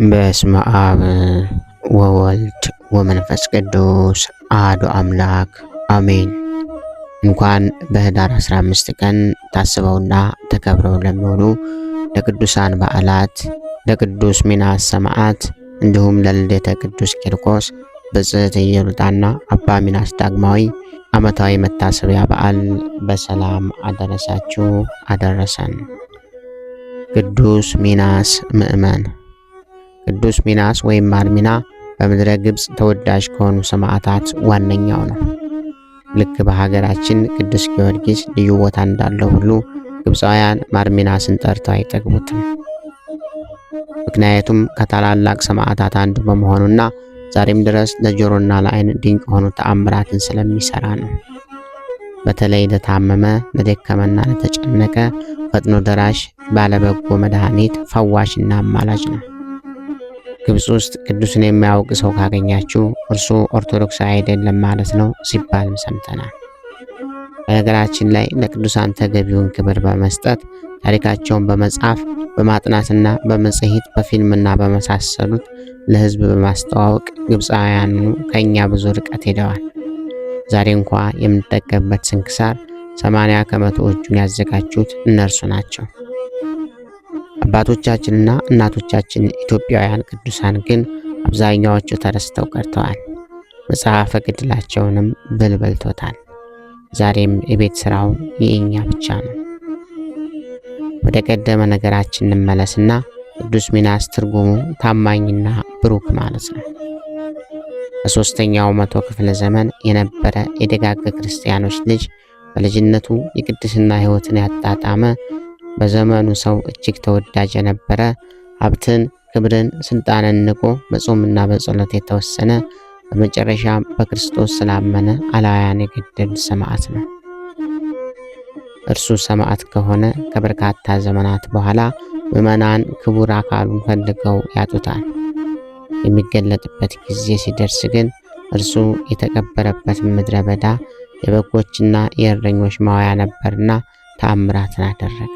በስመ አብ ወወልድ ወመንፈስ ቅዱስ አሐዱ አምላክ አሜን። እንኳን በኅዳር 15 ቀን ታስበውና ተከብረው ለሚውሉ ለቅዱሳን በዓላት ለቅዱስ ሚናስ ሰማዕት እንዲሁም ለልደተ ቅዱስ ቂርቆስ ብጽዕት ኢየሉጣና አባ ሚናስ ዳግማዊ ዓመታዊ መታሰቢያ በዓል በሰላም አደረሳችሁ አደረሰን። ቅዱስ ሚናስ ምእመን። ቅዱስ ሚናስ ወይም ማር ሚና በምድረ ግብፅ ተወዳጅ ከሆኑ ሰማዕታት ዋነኛው ነው። ልክ በሀገራችን ቅዱስ ጊዮርጊስ ልዩ ቦታ እንዳለው ሁሉ ግብፃውያን ማር ሚናስን ጠርተው አይጠግቡትም። ምክንያቱም ከታላላቅ ሰማዕታት አንዱ በመሆኑና ዛሬም ድረስ ለጆሮና ለዓይን ድንቅ የሆኑ ተአምራትን ስለሚሰራ ነው። በተለይ ለታመመ፣ ለደከመና ለተጨነቀ ፈጥኖ ደራሽ፣ ባለበጎ መድኃኒት፣ ፈዋሽና አማላጅ ነው። ግብፅ ውስጥ ቅዱስን የሚያውቅ ሰው ካገኛችሁ እርሱ ኦርቶዶክሳዊ አይደለም ማለት ነው ሲባልም ሰምተናል። በነገራችን ላይ ለቅዱሳን ተገቢውን ክብር በመስጠት ታሪካቸውን በመጻፍ በማጥናትና በመጽሔት በፊልምና በመሳሰሉት ለሕዝብ በማስተዋወቅ ግብፃውያኑ ከእኛ ብዙ ርቀት ሄደዋል። ዛሬ እንኳ የምንጠቀምበት ስንክሳር 80% እጁን ያዘጋጁት እነርሱ ናቸው። አባቶቻችንና እናቶቻችን ኢትዮጵያውያን ቅዱሳን ግን አብዛኛዎቹ ተረስተው ቀርተዋል። መጽሐፈ ገድላቸውንም ብል በልቶታል። ዛሬም የቤት ስራው የእኛ ብቻ ነው። ወደ ቀደመ ነገራችን እንመለስና ቅዱስ ሚናስ ትርጉሙ ታማኝና ብሩክ ማለት ነው። በሦስተኛው መቶ ክፍለ ዘመን የነበረ የደጋግ ክርስቲያኖች ልጅ በልጅነቱ የቅድስና ሕይወትን ያጣጣመ በዘመኑ ሰው እጅግ ተወዳጅ የነበረ ሀብትን፣ ክብርን፣ ስልጣንን ንቆ በጾምና በጸሎት የተወሰነ በመጨረሻም በክርስቶስ ስላመነ አላውያን የገደሉት ሰማዕት ነው። እርሱ ሰማዕት ከሆነ ከበርካታ ዘመናት በኋላ ምዕመናን ክቡር አካሉን ፈልገው ያጡታል። የሚገለጥበት ጊዜ ሲደርስ ግን እርሱ የተቀበረበት ምድረ በዳ የበጎችና የእረኞች ማዋያ ነበርና ተአምራትን አደረገ።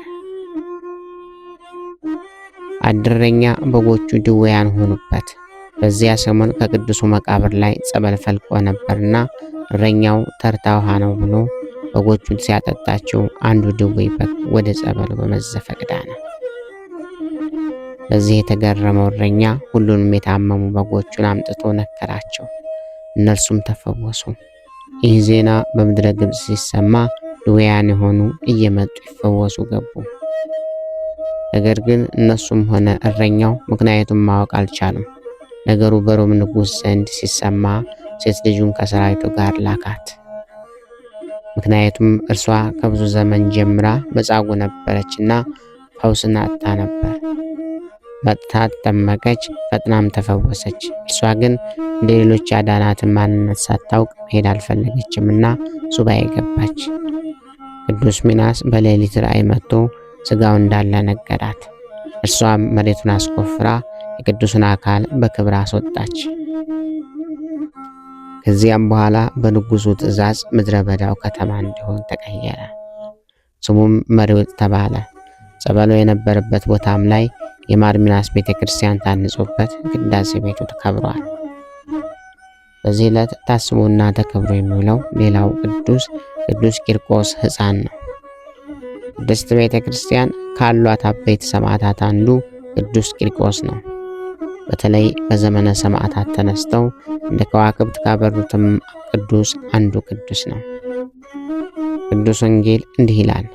አንድ እረኛ በጎቹ ድውያን ሆኑበት። በዚያ ሰሞን ከቅዱሱ መቃብር ላይ ጸበል ፈልቆ ነበርና እረኛው ተርታ ውሃ ነው ብሎ በጎቹን ሲያጠጣቸው አንዱ ድውይ በግ ወደ ጸበሉ በመዘፈቅ ዳነ። በዚህ የተገረመው እረኛ ሁሉንም የታመሙ በጎቹን አምጥቶ ነከራቸው፣ እነርሱም ተፈወሱ። ይህ ዜና በምድረ ግብፅ ሲሰማ ድውያን የሆኑ እየመጡ ይፈወሱ ገቡ። ነገር ግን እነሱም ሆነ እረኛው ምክንያቱም ማወቅ አልቻሉም። ነገሩ በሮም ንጉሥ ዘንድ ሲሰማ ሴት ልጁን ከሰራዊቱ ጋር ላካት። ምክንያቱም እርሷ ከብዙ ዘመን ጀምራ መጻጉዕ ነበረችና ፈውስን አጥታ ነበር። መጥታ ተጠመቀች፣ ፈጥናም ተፈወሰች። እርሷ ግን እንደ ሌሎች ያዳናትን ማንነት ሳታውቅ መሄድ አልፈለገችምና ሱባኤ ገባች። ቅዱስ ሚናስ በሌሊት ራእይ መጥቶ ስጋው እንዳለ ነገራት። እርሷም መሬቱን አስቆፍራ የቅዱስን አካል በክብር አስወጣች። ከዚያም በኋላ በንጉሱ ትእዛዝ ምድረ በዳው ከተማ እንዲሆን ተቀየረ። ስሙም መሪውጥ ተባለ። ጸበሉ የነበረበት ቦታም ላይ የማር ሚናስ ቤተ ክርስቲያን ታንጾበት ቅዳሴ ቤቱ ተከብሯል። በዚህ ዕለት ታስቦና ተከብሮ የሚውለው ሌላው ቅዱስ ቅዱስ ቂርቆስ ሕፃን ነው። ቅድስት ቤተ ክርስቲያን ካሏት አበይት ሰማዕታት አንዱ ቅዱስ ቂርቆስ ነው። በተለይ በዘመነ ሰማዕታት ተነስተው እንደ ከዋክብት ካበሩትም ቅዱስ አንዱ ቅዱስ ነው። ቅዱስ ወንጌል እንዲህ ይላል፣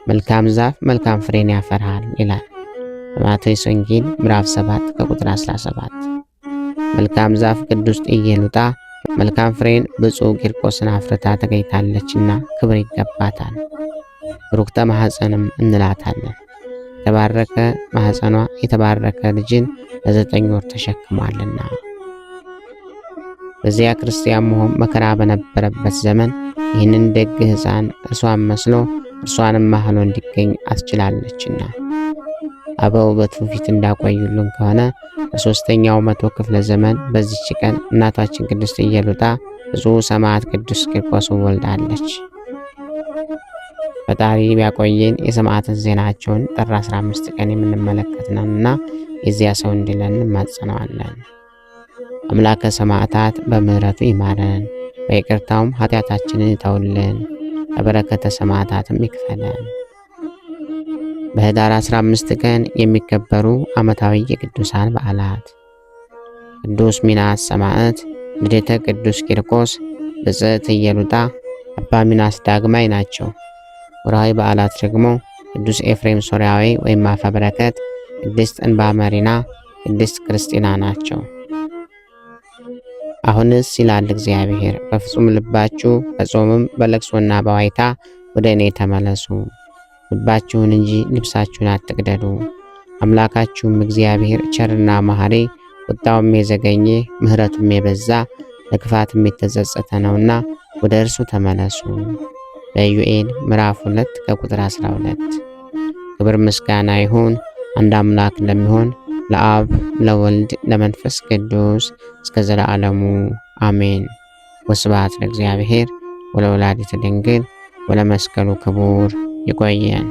መልካም ዛፍ መልካም ፍሬን ያፈራል ይላል በማቴዎስ ወንጌል ምዕራፍ 7 ከቁጥር 17። መልካም ዛፍ ቅዱስ ኢየሉጣ መልካም ፍሬን ብፁዕ ቂርቆስን አፍርታ ተገኝታለችና ክብር ይገባታል። ብሩክተ ማኅፀንም እንላታለን። የተባረከ ማኅፀኗ የተባረከ ልጅን ለ9 ወር ተሸክሟልና። በዚያ ክርስቲያን መሆን መከራ በነበረበት ዘመን ይህንን ደግ ሕፃን እርሷን መስሎ እርሷንም ማህሎ እንዲገኝ አስችላለችና። አበው በትውፊት እንዳቆዩልን ከሆነ በሦስተኛው መቶ ክፍለ ዘመን በዚች ቀን እናታችን ቅድስት ኢየሉጣ ብፁዕ ሰማዕት ቅዱስ ቂርቆስን ወልዳለች። ፈጣሪ ቢያቆየን የሰማዕታት ዜናቸውን ጥር 15 ቀን የምንመለከት ነንና የዚያ ሰው እንዲለን እንማጸነዋለን። አምላከ ሰማዕታት በምሕረቱ ይማረን፣ በይቅርታውም ኃጢአታችንን ይተውልን፣ በበረከተ ሰማዕታትም ይክፈለን። በኅዳር 15 ቀን የሚከበሩ ዓመታዊ የቅዱሳን በዓላት፦ ቅዱስ ሚናስ ሰማዕት፣ ልደተ ቅዱስ ቂርቆስ፣ ብጽዕት ኢየሉጣ፣ አባ ሚናስ ዳግማይ ናቸው። ወርሃዊ በዓላት ደግሞ ቅዱስ ኤፍሬም ሶርያዊ ወይም አፈ በረከት፣ ቅድስት እንባ መሪና፣ ቅድስት ክርስቲና ናቸው። አሁንስ ይላል እግዚአብሔር፣ በፍጹም ልባችሁ በጾምም በለቅሶና በዋይታ ወደ እኔ ተመለሱ። ልባችሁን እንጂ ልብሳችሁን አትቅደዱ። አምላካችሁም እግዚአብሔር ቸርና መሐሪ፣ ቁጣውም የዘገየ ምሕረቱም የበዛ ለክፋትም የተጸጸተ ነውና ወደ እርሱ ተመለሱ። በኢዩኤል ምዕራፍ 2 ከቁጥር 12። ክብር ምስጋና ይሁን አንድ አምላክ ለሚሆን ለአብ ለወልድ ለመንፈስ ቅዱስ እስከ ዘለዓለሙ አሜን። ወስብሐት ለእግዚአብሔር ወለወላዲቱ ድንግል ወለመስቀሉ ክቡር። ይቆየን።